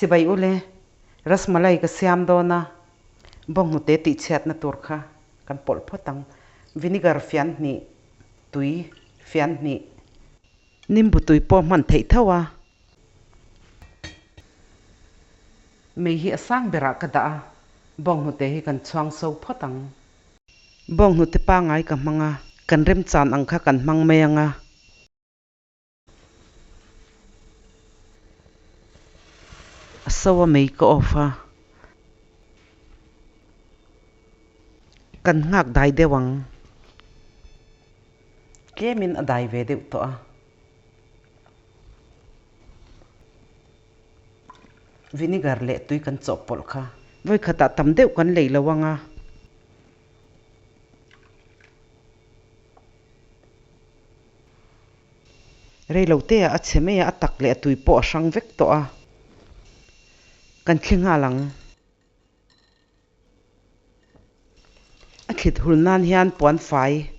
Chibai ule, Rasmalai ka siam dawn a, bawnghnute tihchhiatna tur kha kan pawlh phawt ang. Vinegar fian hnih, tui fian hnih. Nimbu tui pawh hman theih tho a. Mei hi a sang berah ka dah a, bawnghnute hi kan chhuang so phawt ang. Bawnghnute pangngai ka hmang a, kan remchan ang kha kan hmang mai ang a. A so a mei ka off a, kan nghak dai deuh ang. Tlemin a dai ve deuh tawh a. Vinegar leh tui kan chawhpawlh kha. Vawikhatah tam deuh kan lei lo ang a. Reilote ah a chhe mai a, a tak leh a tui pawh a hrang vek tawh a, kan thli nghal ang. A thlit hul nan hian puan fai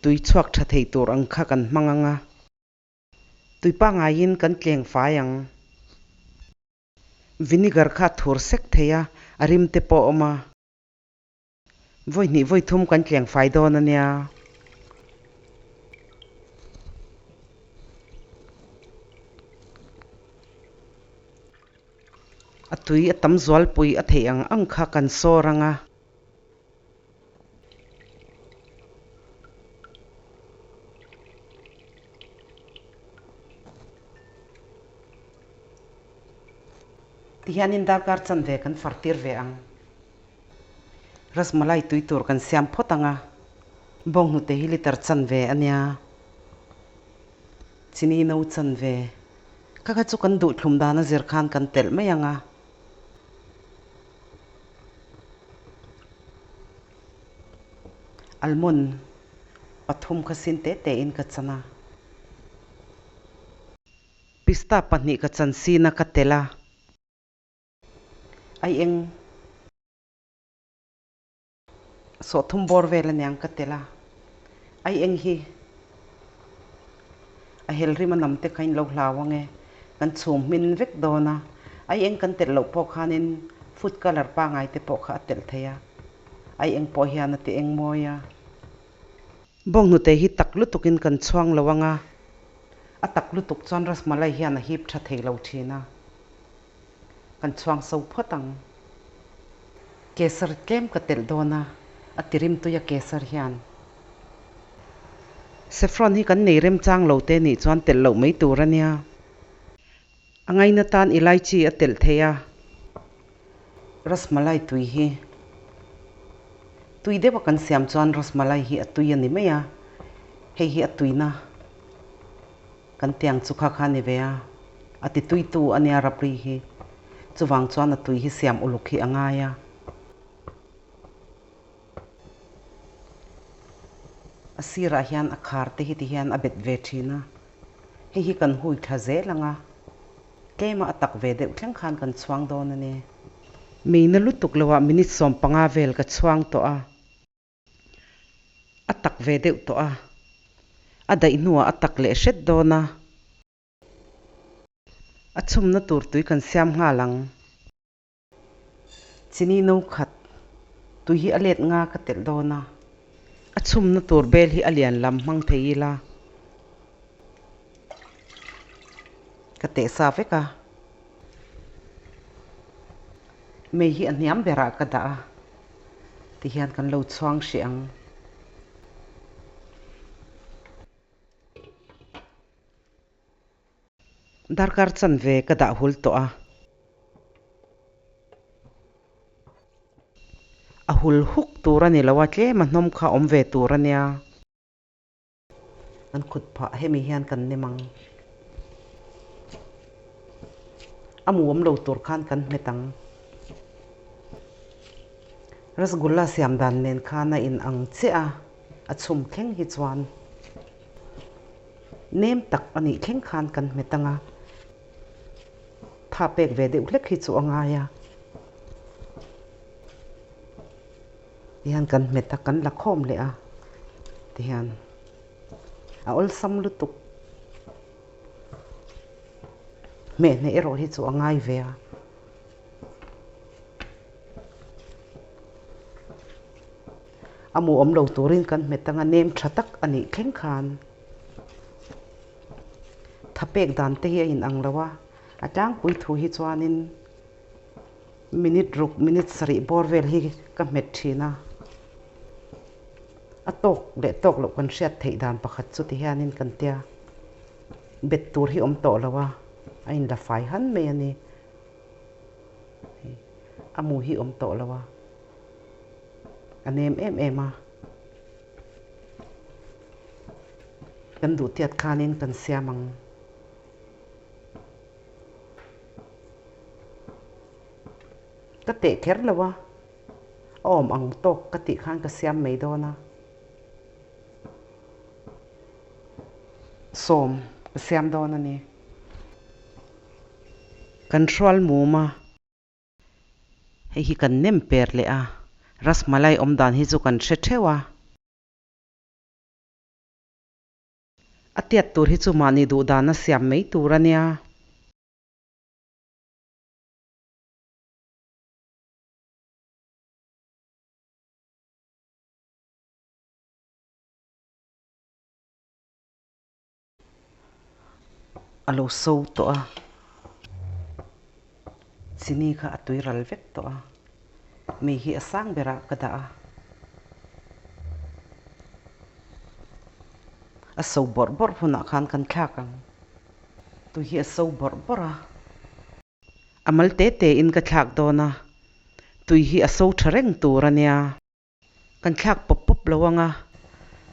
tui chhuak tha thei tur ang kha kan hmang ang a, tui pangaiin kan tleng fai ang. Vinegar kha a thur sek thei a, a rim te pawh a awm a. Vawi hnih vawi thum kan tleng fai dawn a nia. A tui a tam zualpui a theih ang ang kha kan sawr ang a. Tihianin darkar chanve kan fartir ve ang. Rasmalai tui tur kan siam phawt ang a, bawnghnute hi liter chanve a nia, chini no chanve. Kha kha chu kan duhthlum dan a zir khan kan telh mai ang a. Almond pathum kha sin te te in ka chan a. Pista pahnih ka chan sin a ka telh a. Ai eng sawhthum bawr vel aniang ka tel a, ai eng hi a hel rim a nam te kha in lo hlau ang e, kan chhum hmin vek dawn a, ai eng kan telh loh pawh khanin food colour pangai te pawh kha a telh thei a, ai eng pawh hian a ti eng mawi a. Bawnghnute hi tak lutukin kan chhuang lo ang a, a tak lutuk chuan rasmalai hian a hip tha thei lo thin a. Kan chhuang so phawt ang. Kesar tlem ka telh dawn a, a ti rimtui a kesar hian. Saffron hi kan nei remchang lo te nih chuan telh loh mai tur a nia. A ngaina tan elaichi a telh thei a. Rasmalai tui hi tui deuh a kan siam chuan rasmalai hi a tui a ni mai a, hei hi a tuina. Kan tiang chu kha kha ni ve a, a ti tuitu a nia Rabri hi. Chuvang chuan a tui hi siam uluk hi a ngai a. A sirah hian a khar te hi ti hian a bet ve thin a. Hei hi kan hui thla zel ang a, tlema a tak ve deuh thleng khan kan chhuang dawn a ni. Meina lutuk loah minute 15 vel ka chhuang tawh a. A tak ve deuh tawh a, a daih hnuah a tak leh hret dawn a. A chhumna tur tui kan siam nghal ang. Chini no khat tui hi a let nga ka telh dawn a. A chhumna tur bel hi a lian lam hmang thei ila ka teh sa vek a. Mei hi a hniam berah ka dah a, tihian kan lo chhuang hrih ang. Darkar chanve ka dah hul tawh a. A hul huk tur a ni lo a, tlem a hnawm kha awm ve tur a nia. Kan khut phah hemi hian kan nem ang. A mu awm lo tur khan kan hmet ang. Rasgulla siam dan nen khan a in ang chiah a, a chhum thleng hi chuan nem tak a nih thleng khan kan hmet ang a. Tha pek ve deuh hlek hi chu a ngai a. Tihian kan hmet a, kan la khawm leh a, tihian a awlsam lutuk. Hmeh hneh erawh hi chu a ngai ve a. A mu awm lo turin kan hmet anga nem tha tak a nih thleng khan thapek dan te hi a inang lo a, a tlangpui thu hi chuanin minute ruk minute sarih bawr vel hi ka hmet thin a, a tawk leh tawk loh kan hriat theih dan pakhat chu ti hianin kan tia bet tur hi awm tawh lo a, a inla fai han mai a ni. A mu hi awm tawh lo a, a nem em em a. Kan duh tiat khanin kan siam ang. Ka teh kher lo a, a awm ang tawk ka tih khan ka siam mai dawn a. Sawm ka siam dawn a ni. Kan hrual mum a. Hei hi kan nem per leh a, Rasmalai awm dan hi chu kan hre theuh a. A tiat tur hi chu mahni duh dana siam mai tur a nia. A lo so tawh a, chini kha a tui ral vek tawh a, mei hi a sang berah ka dah a, a so bawrh bawrh hunah khan kan thlak ang, tui hi a so bawrh bawrh a, a mal te te in ka thlak dawn a, tui hi a so tha reng tur a nia. Kan thlak pawp pawp lo ang a,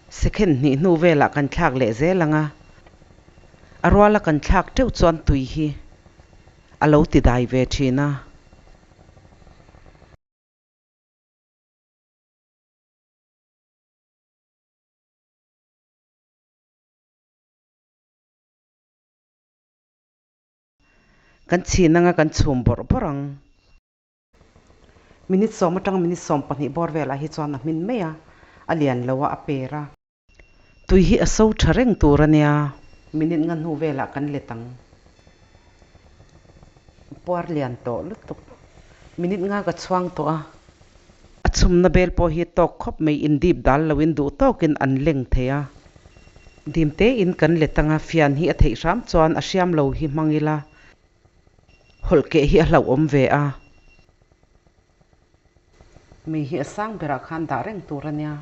second hnih hnu velah kan thlak leh zel ang a, a ruala kan thlak teuh chuan tui hi a lo ti dai ve thin a. Kan chhin anga kan chhum bawrh bawrh ang. Minute sawm atang minute 12 bawr velah hi chuan a hmin mai a, a lian lo a, a per a. Tui hi a so tha reng tur a nia. Minute nga hnu velah kan let ang. Puar lian tawh lutuk. Minute nga ka chhuang tawh a. A chhumna bel pawh hi tawk khawp mai in dip dal loin duh tawkin an leng thei a. Dim tein kan let anga fian hi a theih hram chuan a hriam lo hi hmang ila. Hawlh keh hi a hlauhawm ve a. Mi hi a sang berah khan dah reng tur a nia.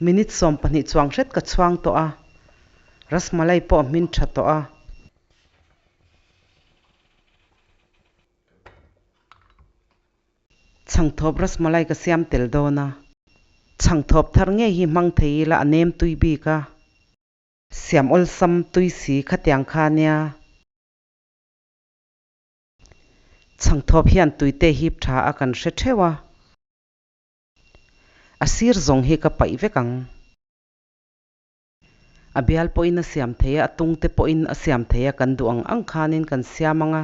Minute 12 chuang hret ka chhuang tawh a, Rasmalai pawh a hmin tha tawh a. Chhangthawp rasmalai ka siam tel dawn a, chhangthawp thar ngei hi hmang thei ila a nem tui bik a. Siam awlsam tui si khatiang kha nia. Chhangthawp hian tuite hip tha a kan hre theuh a. A sir zawng hi ka paih vek ang. A bial pawhin a siam thei a, a tungte pawhin a siam thei a, kan duh ang ang khanin kan siam ang a.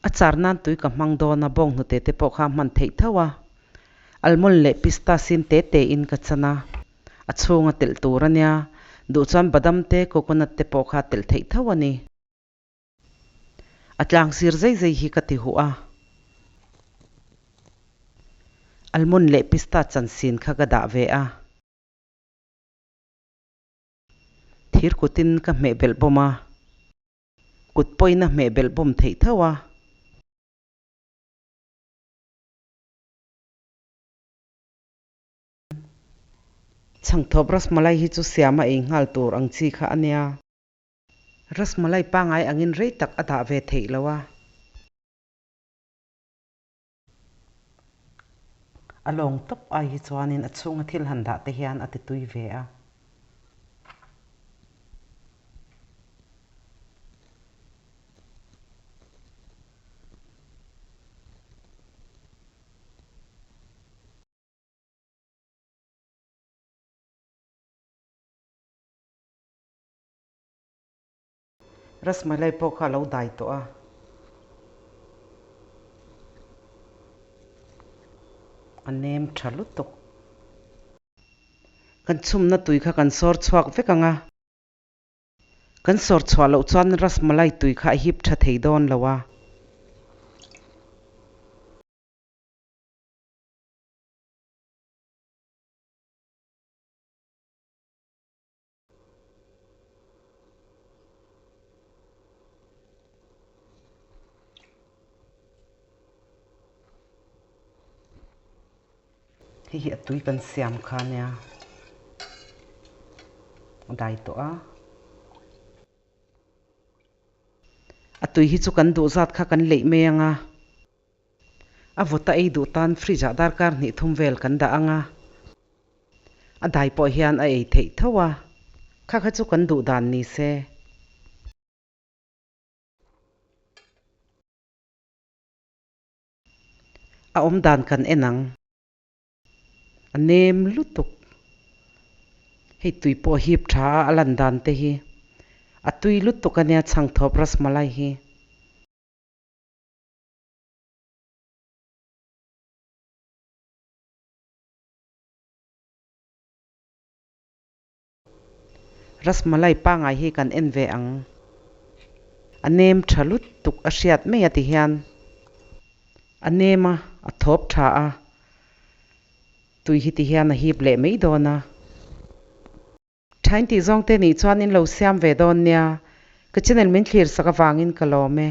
A char nan tui ka hmang dawn a, bawnghnute te pawh kha a hman theih tho a. Almond leh pista sin te te in ka chan a, a chhunga telh tur a nia. Duh chuan badam te, coconut te pawh kha telh theih tho a ni. A tlang sir zai zai hi ka ti huh a. Almond leh pista chan sin kha ka dah ve a. Thir kutin ka hmeh belh bawm a. Kut pawhin a hmeh belh bawm theih tho a. Chhangthawp rasmalai hi chu siam a ei nghal tur ang chi kha a nia. Rasmalai pangai angin rei tak a dah ve theih lo a. A lawng tawp ai hi chuanin a chhunga thil han dah te hian a ti tui ve a. Rasmalai pawh kha a lo dai tawh a. A nem tha lutuk. Kan chhumna tui kha kan sawr chhuak vek ang a. Kan sawr chhuah loh chuan rasmalai tui kha a hip tha thei dawn lo a. Hei hi a tui kan siam kha nia a dai tawh a. A tui hi chu kan duh zat kha kan leih mai ang a. A vawta ei duh tan fridge ah darkar hnih thum vel kan dah ang a, a dai pawh hian a ei theih tho a, kha kha chu kan duh dan ni se. A awm dan kan en ang. A nem lutuk. Hei tui pawh hip tha a, a lan dan te hi a tui lutuk a nia chhangthawp rasmalai hi. Rasmalai pangai hi kan en ve ang. A nem tha lutuk a hriat mai a ti hian a nem a, a thawp tha a, tui hi ti hian a hip leh mai dawn a. Thain tih zawng te nih chuan in lo siam ve dawn nia, ka channel min thlir sak avangin ka lawm e.